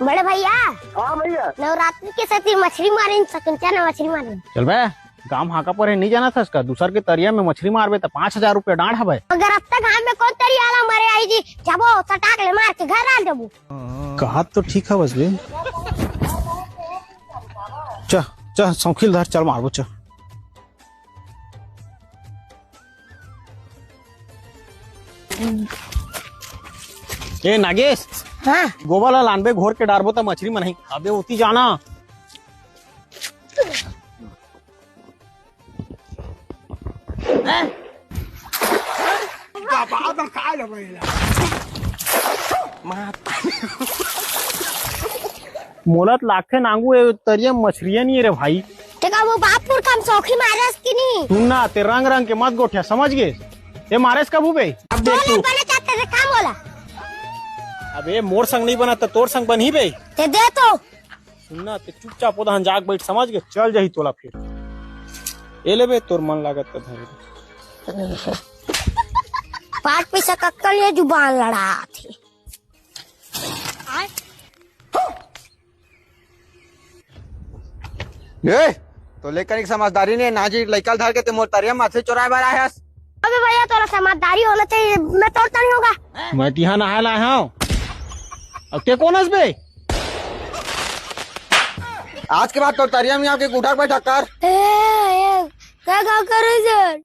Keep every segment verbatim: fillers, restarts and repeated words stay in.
बड़े भैया, हाँ भैया। नवरात्रि के सेती मछरी मारिन, सकुंचा न मछरी मारिन। चल बे, गांव हाका पर हे, नहीं जाना था इसका? दूसर के तरिया में मछरी मारबे त पाँच हजार रुपया डांट हवे। अगर अब तक घाम में कौन तरिया वाला मरे आई जी, जाबो सटाक ले मार के घर आ जाबो। कहा तो ठीक है बस बे। च, च, सौखिल धर, चल मारबो, च। ए नागेश, हाँ। गोबर ला लानबे, घोर के डारबो त मछरी मन ही। अबे ओती जाना। मोला त लागथे नांगू ए तरिया म मछरिया नहीं रे भाई। ते का वो बाप पुरखा म सौखी मारस कि नहीं? सुन ना, ते रंग रंग के मत गोठिया, समझ गे? ते मारेस कभू बे? अब देख तू। बने चाहते थे काम होला। अबे मोर संग नहीं बना त तोर संग बनही बे। ते दे तो। सुन ना, ते चुपचाप ओदहन जाग बैठ, समझ गे? चल जाही तोला फिर। ए ले बे, तोर मन लागत त धर। पाठ पैसा कक्कल ये जुबान लड़ात हे। ए, तो लेकर एक समझदारी ने नाजी लइका ल धर के ते मोर तरिया माथे चोराए बर आए हस। अबे भैया, तोला समझदारी होना चाहिए, मैं तोर तनी होगा। मैं तिहा नहाए ला आए हूँ। अब ते कौन हस बे? आज के बाद तोर तरिया में आके उठक बैठक कर। ए, ए, का, का करे सर?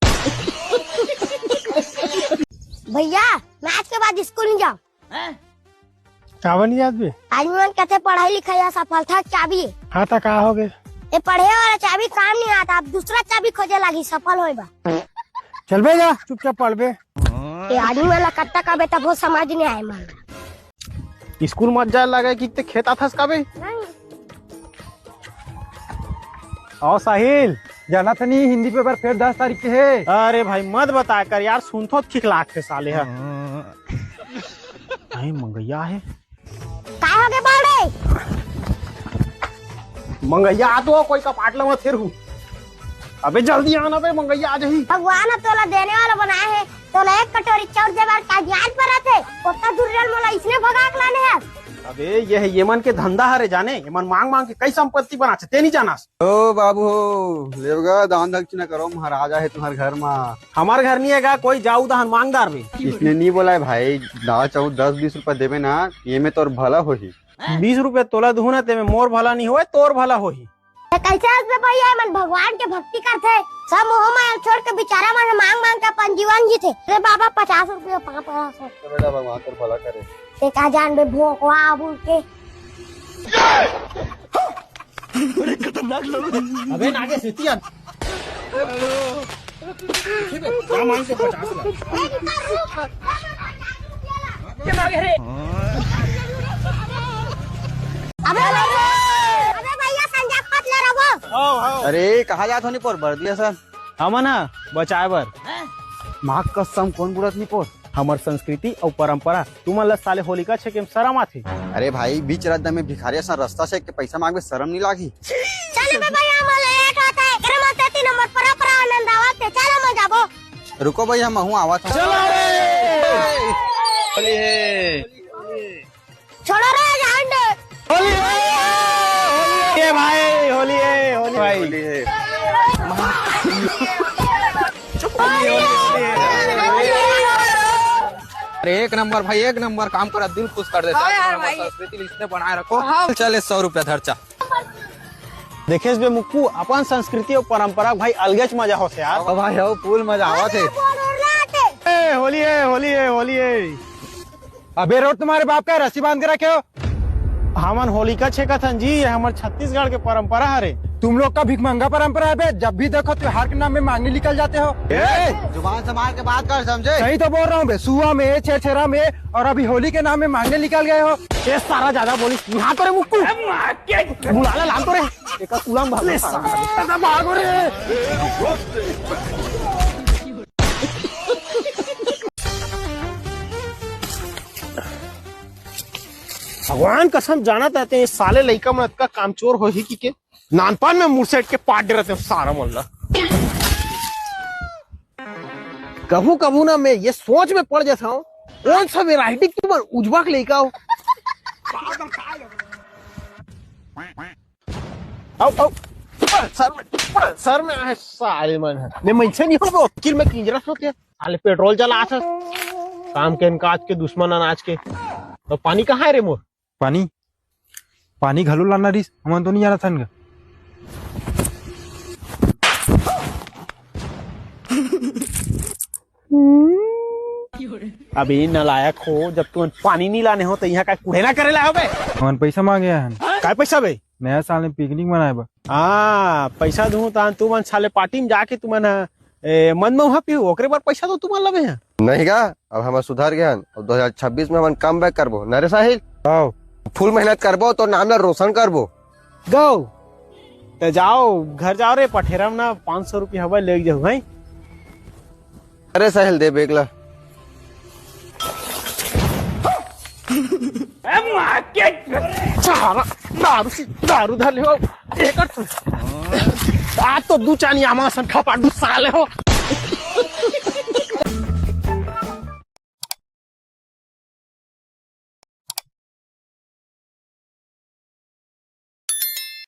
भैया, मैं आज के बाद स्कूल नहीं जाऊँ। काबर नहीं जात बे? आदमी मन कहते पढ़ाई लिखाई या सफलता के चाबी है। हाँ, त का हो गे? ये पढ़े वाला चाबी काम नहीं आता, अब दूसरा चाबी खोजे लागी सफल होए बा। चल बे जा, चुपचाप पढ़ बे। ये आदमी वाला कत्ता का बेटा बहुत समझ नहीं आए मन। स्कूल मत जाए लागे कि ते खेत आथस का बे? नहीं। आओ साहिल, जाना था नहीं हिंदी पेपर फेर दस तारीख के है। अरे भाई मत बताया कर यार, सुनथो ठीक लागथे साले ह। नहीं मंगैया है। काय हो गे बावड़े? मंगैया आ तो कोई का पाटला मत फेर हूँ। अबे जल्दी आना बे, मंगैया आ जाही। भगवान ह तोला देने वाला बनाए हे, तोला एक कटोरी चाउर दे बर का ज्ञान परत हे, ओतना दूर ले मोला इसने भगा के लाने हे। अबे ये हे, ये मन के धंधा हरे जाने, ये मन मांग मांग के कई संपत्ति बनाथे, ते नहीं जानस। ओ बाबू हो, लेवगा दान दक्षिणा करो, महाराजा है तुम्हारे घर मा। हमार घर नहीं है गा, कोई जाऊ दहन मांगदार बे। इसने नहीं बोला है भाई, दाल चाउर दस बीस रुपया देवे ना, ये में तोर भला होही। बीस रुपया तोला दुहू ना, ते में मोर भला नहीं होए, तोर भला होही। ते कैसे हंस बे भैया, मन भगवान के भक्ति करथे, सब मोह माया छोड़ के बेचारा मन मांग मांग के अपन जीवन जीथे। अरे बाबा, पचास रुपया पाँव पड़ा सो। तो बेटा भगवान तोर भला करे। ते का जान बे भोकवा बोल के। अबे नागे सेतियन। जा मांग के पचास लाख। अबे भैया, अबे भैया, संजय पत ले रहो। अरे कहाँ जात हो निपोर बर दिया सर? हमन ह बचाए बर। माँ कसम कोन बुलत निपोर? हमर संस्कृति अउ परंपरा। तुमन ल साले होलिका छेके म शरम आथे। अरे भाई, बीच रद्दा में भिखारी असन रस्ता छेक के पैसा मांगबे, शरम नहीं लागही? चल बे भैया, हमर लेट होत हे। अरे मत तीन नंबर परंपरा आनंद आवत हे, चल हम जाबो। रुको भैया, महू आवत हूँ। चलो रे। होली है। छोड़ो रे, जान दे। होली है, होली है भाई, होली है, होली भाई। होली है। अरे एक नंबर भाई, एक नंबर काम करा, दिल खुश कर देता है। हाँ यार भाई। संस्कृति इसने बनाए रखो। हाँ। चले सौ रुपया धरचा। देखेस बे मुक्कू, अपन संस्कृति अउ परंपरा भाई अलगेच मजा होथे यार। ओ भाई हो, फुल मजा आवत हे। ए, होली है, होली है, होली है। अबे रोड तुम्हारे बाप का है, रस्सी बांध के रखे हो। हमन होलिका छेकत हन जी, ये हमर छत्तीसगढ़ के परंपरा हरे। तुम लोग का भिखमंगा परंपरा है बे, जब भी देखो त्योहार के नाम में मांगने निकल जाते हो। ए! जुबान संभाल के बात कर, समझे? सही तो बोल रहा हूँ बे, सुआ में, छेरछेरा में और अभी होली के नाम में मांगने निकल गए हो। ये सारा ज्यादा बोलिस, यहाँ तो रे मुक्कू। बुला ले, लान तो रे। एका कुलम भागो सारा। भागो रे। भगवान कसम जानत हे ते साले लइका मन अतका कामचोर होही कि के नानपन में मुरसेट के पाट डे रहिथे सारा मन ला। कभू कभू ना मैं ये सोच में पड़ जाता हूँ, कौन सा वेराइटी के ऊपर उजबा के लइका हो। आओ, आओ। पल्सर में, पल्सर में आहे साले मन ह। मैं मनसे नहीं हो, वकील में किंजरस होते। साले पेट्रोल जलात हस। काम के अनकाज के, दुश्मन अनाज के। तो पानी कहाँ है रे मोर? पानी, पानी घलो लाना रिस, हमन तो नहीं जाना थन गा। अबे नलायक हो, जब तुमन पानी नहीं लाने हो तो यहाँ का कुड़ेना करे ला हो बे? हमन पैसा मांगे हन। काय पैसा बे? नया साल में पिकनिक मनाए बर। हाँ, पैसा दूँ तान तुमन साले पार्टी में जाके तुमन ह, ए, मन मउहा पीहू, ओकरे बर पैसा तो तुमन लबे हैं। नहीं गा, अब हमन सुधर गए हन। अब दो हज़ार छब्बीस में हमन कम बैक करबो, ना रे साहिल? आओ। फुल मेहनत करबो, तो नाम ला रोशन करबो। गौ, ते जाओ, घर जाओ रे, पठेरा में ना पाँच सौ रुपया हवा ले जाओ, हैं? अरे साहिल, दे बेग ला। ए, मार के सारा दारू सी, दारू धर ले हो। एक आज तो दू चानी आमा सन खपा दू साले हो।